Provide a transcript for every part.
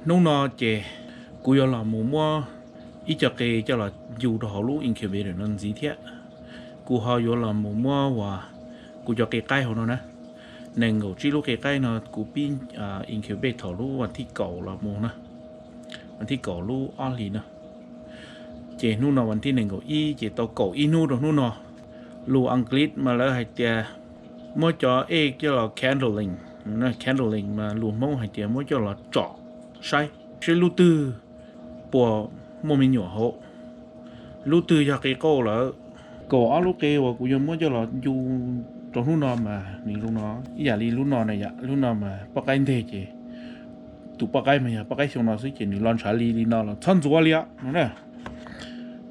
Hnub no ces kuv yuav los mus muab ib co qe coj los ncu rau hauv lub incubator no ntxiv thiab. Kuv ho yuav los mus muab uas kuv cov qe qaib hauv no na, nees nkaum tsib lub qe qaib no kuv pib incubate thaum lub vas thib kaum los mus na, vas thib kaum lub ob hlis no. Ces hnub no vas thib nees nkaum ib ces tau kaum ib hnub rau hnub no. Lus Askiv mas lawv hais tias muab cov ej coj los candling, candling mas lus Hmoob hais tias muab coj los tsom saib, saib lub twg puas muaj me nyuam hauv, lub twg yog qe qauj lawm. Kaum ob lub qe uas kuv yuav muab coj los ncu rau hnub no mas nws zoo no, ib yam li lub no na yom, lub no mas poj qaib nteg ces tus poj qaib mas yog poj qaib xyoo no xwb ces nws los ntshav li li no los txhob ntxuav li os no na.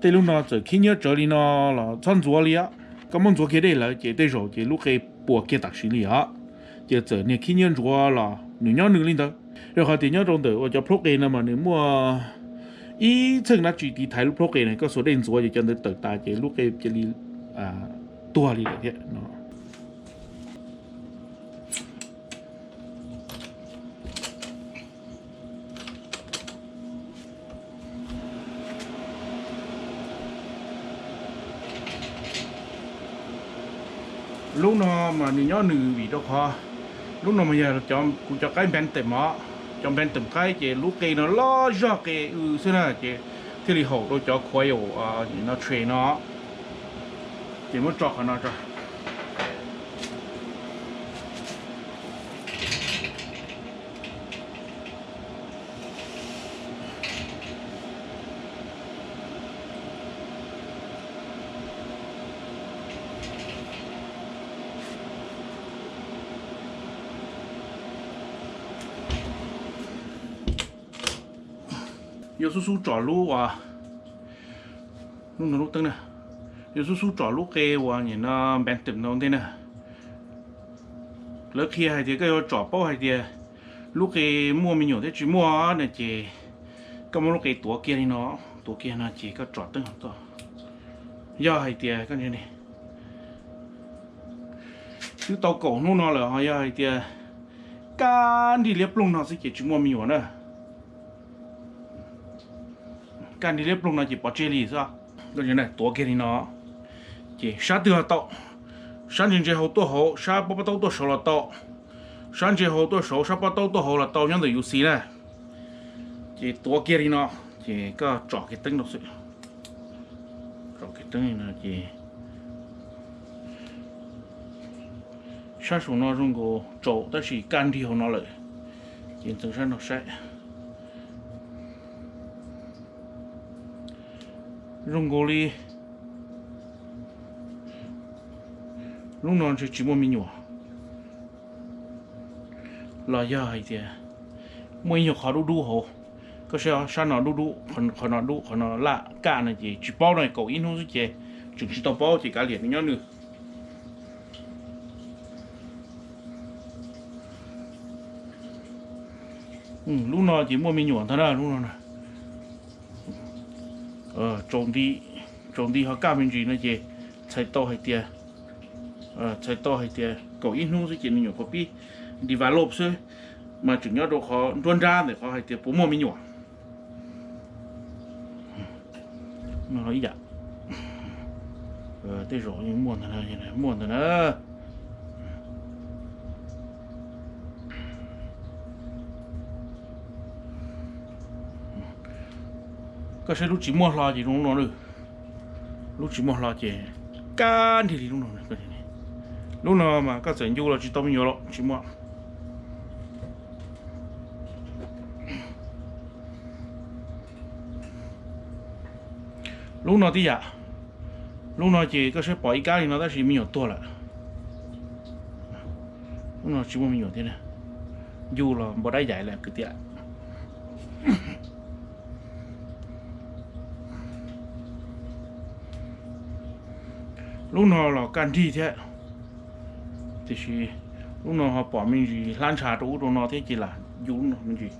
Tej lub no txawm khib nyiab tsawv li no los txhob ntxuav li os. Koj muab ntxuav kiag dej lawm ces tej zaum ces lub qe puas kiag tam sim li os. Ces txawm niag khib nyiab ntsuav los nws nyob nws li ntawd. Rau qhov tias nyob rau ntawm uas cov plhaub qe no mas nws muaj ib txheej dab tsi tiv thaiv lub plhaub qe na, koj xuas dej ntxuav ces cov ntawd tawm tas ces lub qe cia li tuag li lawm thiab no. Lub no mas nws nyob nws vim rau qhov lub no mas yog kuv cov qaib bantam os, cov bantam qaib ces lub qe no loj zog qe xwb na ces thiaj li haum rau cov quail no tshee no. Ces muab tso qhov no tso. Yuav xub xub tsom lub uas, lub no lub teeb na, yuav xub xub tsom lub qe uas nim no bantam no ntej na. Lawv qhia hais tias koj yuav tsom paub hais tias lub qe muaj me nyuam thiab tsis muaj no ces koj muab lub qe tuav kiag li no, tuav kiag no ces koj tsom teeb hauv tuaj. Yog hais tias koj twb tau kaum hnub no lawm ho yog hais tias kaj nrig liab ploog no xwb ces tsis muaj me nyuam na. Kaj nrig liab ploog no ces pov tseg li xwb. Tuav kiag li no, ces sab twg los tau, sab ntse ntse hauv tuaj hauv, sab pob pob taub tuaj saud los tau, sab ntse hauv tuaj saud, sab pob taub tuaj hauv los tau, nyob ntawm U C na. Ces tuav kiag li no, ces koj tsom kiag teeb rau xwb. Tsom kiag teeb li no ces sab saum no zoo nkaus tsaus tab sis kaj nrig hauv no lawm, ces ntxeev sab no saib. Zoo nkaus li lub no ntshe tsis muaj me nyuam, los yog hais tias muaj ib nyuag qhov dub dub hauv. Koj saib sab no dub dub, qhov no dub, qhov no laj kaj no ces tsis paub no, kaum ib hnub xwb ces tseem tsis tau paub ces kav liam nws nyob nws. Lub no ces muaj me nyuam ntag na, lub no na. Tsaus nti ho kaj me ntsis no ces txhais tau hais tias, txhais tau hais tias kaum ib hnub xwb ces me nyuam qhuav pib develop xwb, mas tseem nyob rau qhov nruab nrab ntawm qhov hais tias puas muaj me nyuam. Ib yam tej zaum muaj ntag, muaj ntag na. Koj saib lub tsis muaj hlo ces zoo lub no, lub tsis muaj hlo ces kaj nrig li lub no. Lub no mas koj txawm ncu los tsis tau me nyuam los tsis muaj. Lub no tib yam, lub no ces koj saib pom ib kab li no tab sis me nyuam tuag lawm. Lub no tsis muaj me nyuam thiab, ncu los npau dab yaim lawm kwv tiam. Lub no los kaj nrig thiab, tiam sis lub no ho pom me ntsis hlab ntsha rau ub rau no thiab ces lam ncu lub no me ntsis.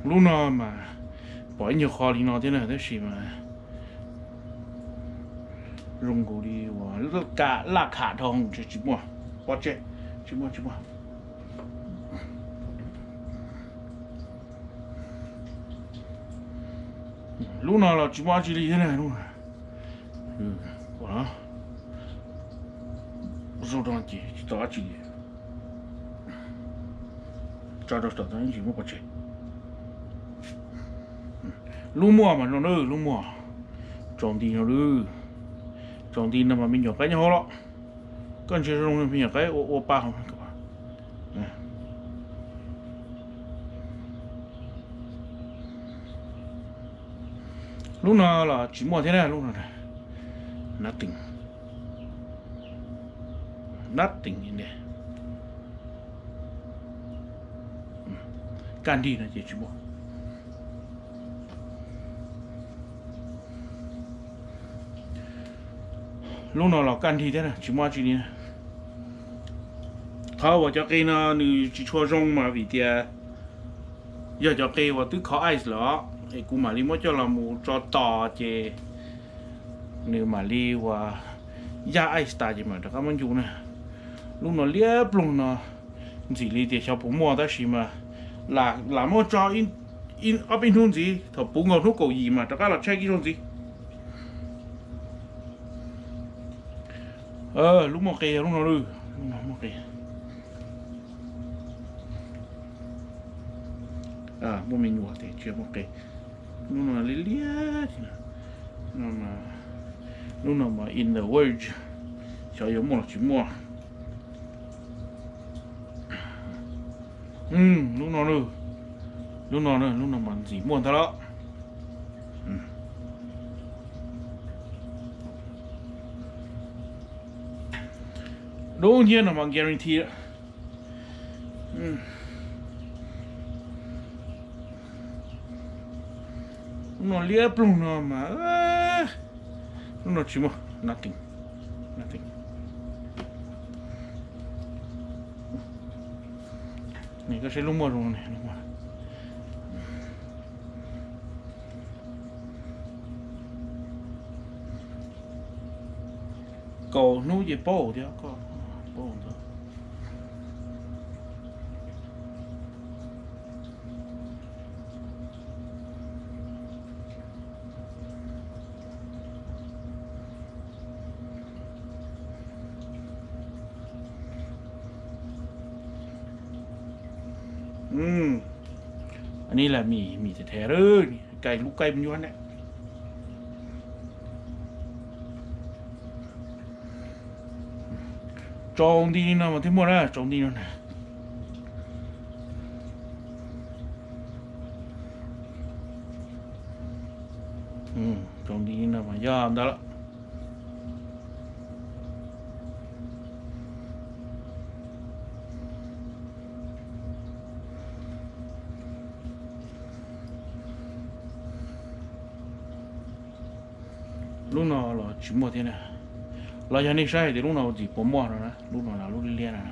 Lub no mas pom ib nyuag qho li no thiab na tab sis mas Zoo nkaus li uas laj kham dhau tsis muaj pov tseg, tsis muaj, tsis muaj. Lub no los tsis muaj dab tsi li thiab na. Zoo no ces tsis tau dab tsi li. Tso rau tom tsis muaj pov tseg. Lub muaj mas no na, lub muaj. Tsaus nti no lub, tsaus nti no mas me nyuam qaib nyob hauv los. Koj ntsia zoo me nyuam qaib ua ua pa hauv. Lub no los tsis muaj thiab na, lub no nothing, nothing in there. Kaj nrig no ces tsis muaj. Lub no los kaj nrig thiab tsis muaj dab tsi li. Qhov uas cov qe no nws tsis tshua zoo mas vim tias yog cov qe uas twb khov ice lawm os, es kuv mam li muab coj los mus tso tos ces nws mam li uas yaj ice tas ces mam rov qab muab ncu na. Lub no liab ploog no, ntxim li tias xyov puas muaj tab sis mas lam muab tso ob peb hnub ntxiv, thaum puv nkaus hnub kaum yim mas rov qab los check ib zaug ntxiv. Lub muaj qe, lub no, lub no muaj qe. Muaj me nyuam tes tsis muaj qe. Lub no liab liab, lub no mas in the verge, xyov yuav muaj los tsis muaj. Lub no, lub no, lub no mas ntxim muaj ntag los. Dub hnyiab no mas guarantee. Lub no liab ploog no mas, lub no tsis muaj, nothing, nothing. Koj saib lub muaj zoo ne. Kaum hnub ces paub thiab, koj paub ntawd. Anib las mis, mis tes thaiv lub kaij, lub kaij nyuaj ne. Tsaus nti li no mas thiaj muaj na, tsaus nti no na. Tsaus nti li no mas yog ntawd lawm. Lub no los tsis muaj thiab na. Los yog nej saib hais tias lub no ntxim puas muaj no na, lub no los lub liab liab no,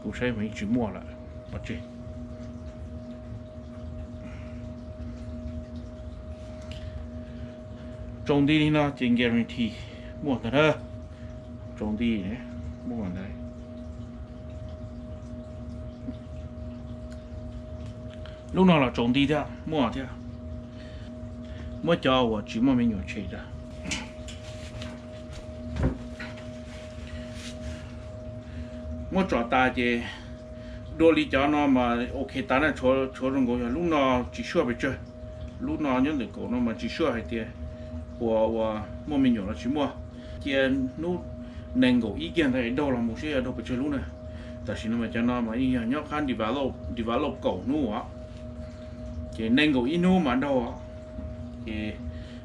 kuv saib mas yeej tsis muaj lawm, pov tseg. Tsaus nti li no ces guarantee muaj ntag na. Tsaus nti, muaj ntag. Lub no los tsaus nti thiab, muaj thiab. Muab cov uas tsis muaj me nyuam tshem rau. Muab tsom tas ces dua li cov no mas ok tas na, tshuav zoo nkaus yog lub no tsis sure pes tsawg. Lub no nyob ntawm kaum no mas tsis sure hais tias puas uas muaj me nyuam los tsis muaj. Cia hnub nees nkaum ib kiag ntawd daug los mus seb yog daug pes tsawg lub na. Tam sim no mas cov no mas yeej yog nyob qab develop, develop kaum hnub os. Ces nees nkaum ib hnub mas daug os. Ces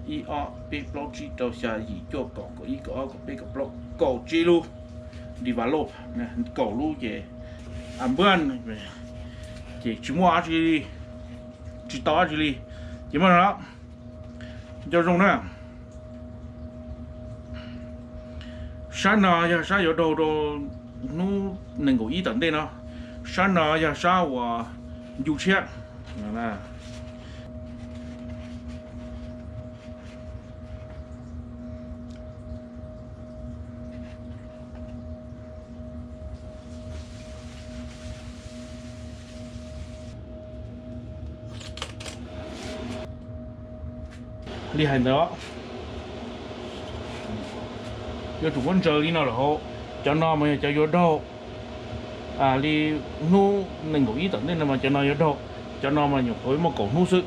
ib ob peb plaub tsib rau xya yim cuaj kaum kaum ib kaum ob kaum peb kaum plaub kaum tsib lub develop, kaum lub ces anbuan, ces tsis muaj dab tsi li, tsis tau dab tsi li. Ces muaj no, nco zoo na. Sab no yog sab yuav daug rau hnub nees nkaum ib tom ntej no. Sab no yog sab uas ncu tshiab. Li hais ntawd, yuav tsum muab ntsaws li no lawm hauv. Cov no mas yog cov yuav daug li hnub nees nkaum ib tom ntej no mas cov no yuav daug. Cov no mas nyuam qhuav muaj kaum hnub xwb.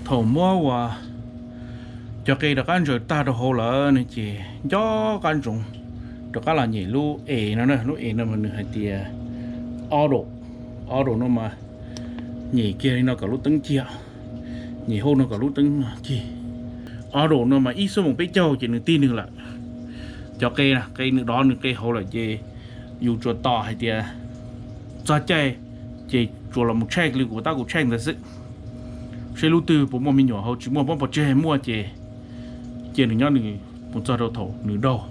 Thaum muab uas cov qe rov qab ntsaws tag rau hauv lawm no ces nco qab ntsoov rov qab los nyem lub es no na. Lub es no mas nws hais tias auto, auto no mas nyem kiag li no kom lub teeb cig, nyem hauv no kom lub teeb cig. Auto no mas ib xuab moos peb caug ces nws tig nws lawm. Cov qe, qe nws dov nws qe hauv lawm ces yus tsuas tos hais tias txog caij ces tsuas los mus check li kuv tab kuv check ntawd xwb. Seb lub twg puas muaj me nyuam hauv, tsis muaj, pov tseg, muaj ces cia nws nyob nws mus txog rau thaum nws daug.